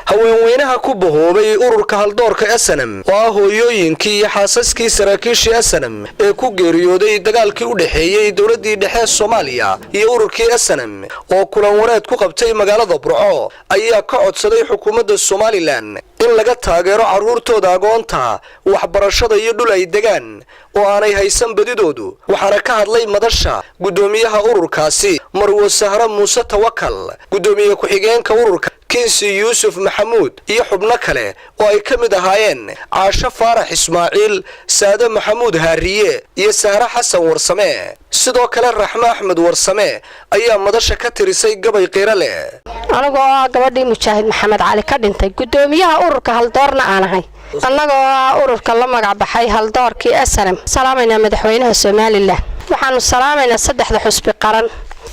Haweenweynaha ku bahoobay ururka Haldoorka SNM, oo ah hooyooyinkii iyo xaasaskii saraakiishii SNM ee ku geeriyooday dagaalkii u dhexeeyey dowladdii dhexe Soomaaliya iyo ururkii SNM, oo kulan wareed ku qabtay magaalada Burco, ayaa ka codsaday xukuumadda Somaliland in laga taageero carruurtooda agoonta, waxbarashada iyo dhul ay degaan oo aanay haysan badidoodu. Waxaana ka hadlay madasha guddoomiyaha ururkaasi, Marwo Sahre Muuse Tawakal, guddoomiye ku-xigeenka ururka, Kinsi Yuusuf Maxamuud, iyo xubno kale oo ay ka mid ahaayeen Caasho Faarax Ismaaciil, Saade Maxamuud Haariye iyo Sahre Xasan Warsame. Sidoo kale Raxme Axmed Warsame ayaa madasha ka tirisay gabay qiiro leh. Anigoo ah gabadhii Mujaahid Maxamed Cali ka dhintay, guddoomiyaha ururka Haldoorna aan ahay, annagoo ah ururka la magac baxay Haldoorkii SNM, salaamaynaa madaxweynaha Somaliland. Waxaanu salaamaynaa saddexda xusbi qaran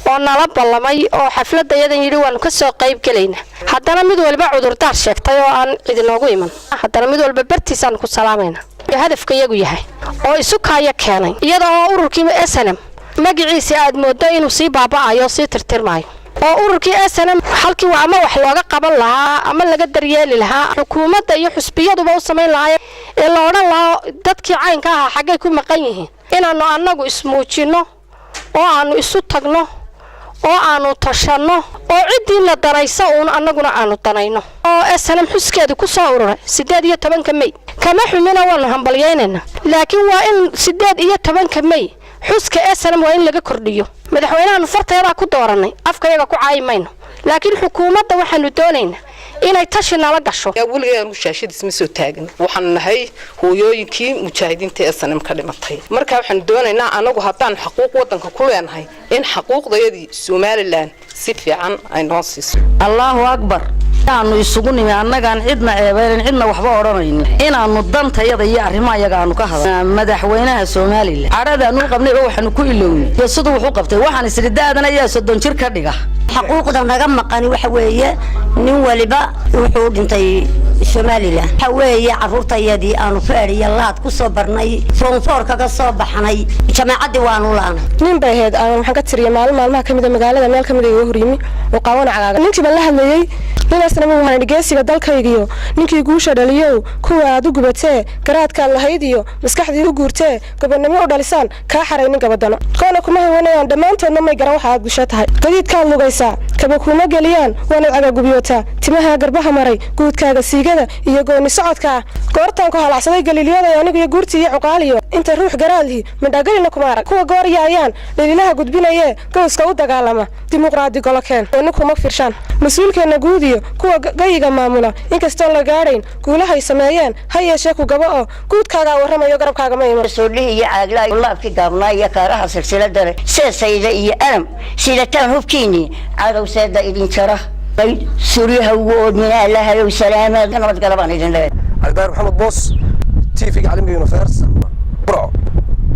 oo nala ballamay oo xafladayadan yidhi waanu ka soo qayb gelaynaa, haddana mid walba cudurdaar sheegtay oo aan cidinoogu iman. Haddana mid walba bartiisaanu ku salaamaynaa. Hadafka iyagu yahay oo isu kaaya keenay, iyada oo ururkii SNM magaciisa aad mooddo inuu sii baaba'ayo, sii tirtirmaayo, oo ururkii SNM halkii ama wax looga qaban lahaa ama laga daryeeli lahaa, xukuumadda iyo xusbiyaduba u samayn lahaa ee la odhan lahaa dadkii caynka ahaa xaggay ku maqan yihiin, inaannu annagu ismuujinno oo aanu isu tagno oo aanu tashanno oo ciddiina danaysa uun annaguna aanu danayno, oo SNM xuskeedu ku soo ururay 18-ka Mey. Kama xumina, waanu hambalyaynaynaa, laakiin waa in 18-ka Mey xuska SNM waa in laga kordhiyo. Madaxweynahaanu farteedaa ku doorannay, afkayaga ku caayi mayno, laakiin xukuumadda waxaanu doonaynaa inay tashi nala gasho. Weligay anugu shaashadiis ma soo taagin. Waxaanu nahay hooyooyinkii mujaahidiinta SNM ka dhimatay. Marka waxaanu doonaynaa anagu haddaan xaquuq waddanka ku leenahay in xaquuqdayadii Somaliland si fiican ay noo siiso. Allaahu akbar. Aanu isugu nimi annagaan cidna eebeynan, cidna waxba odhanaynin, inaanu dantayada iyo arrimahayaga aanu ka hadal. Madaxweynaha Somaliland cadhadaanu u qabnay oo waxaanu ku ilownay iyo siduu wax u qabtay. Waxaan isidhi da'dan ayaa 30 jir ka dhiga. Xaquuqda naga maqani waxa weeye nin waliba wuxuu dhintay Somaliland. Waxa weeye carruurtayadii aanu feeriya laad ku soo barnay, form four kaga soo baxnay jaamacaddii, waanu laanay. Nin bay ahayd aan waxaan ka tiriyay maalin maalmaha kamida magaalada meel kamid iga horyimi oo qaawana cagaaga. Ninkii baan la hadlayey, ninaasna ma waxaan geesiga dalkaygiyo ninkii guusha dhaliyow, kuwa aad u gubatee garaadkaad lahayd iyo maskaxdii u guurtee gobonnimo u dhalisaan kaa xaraynin gabadano koona kuma hawanayaan dhammaantoodna may garan waxa aad gusho tahay. Gadiidkaad lugaysaa kaba kuma geliyaan, waanaad cagagubiyootaa. Timaha garbaha maray, guudkaaga siigada iyo gooni socodka ah, goortaan ku halacsaday galiilyaday anigu iyo guurtii iyo cuqaaliyo inta ruux garaadlihi midhagalina kuma arag. Kuwa gooryaayaan dhaliilaha gudbinayee gowska u dagaalama, dimuqraadi golokeen gooni kuma firshaan. Mas-uulkeenna guud iyo kuwa gayiga maamula, inkastoon la gaadhayn guulahay sameeyeen, ha yeeshee ku gaba oo guudkaagaa warramayo, garabkaaga ma iman. Soodhihii iyo caaglaa, laabkii gaabnaa iyo kaaraha silsilada leh, seesayda iyo alam sidataan hubkiinii, cadow seeda idin jara, suryaha ugu oodmina. Allahayow salaamaad nabadgala baan idin leeyahay. Cabdibaar Maxamed Boos, TV-ga caalamiga Universal, Burco.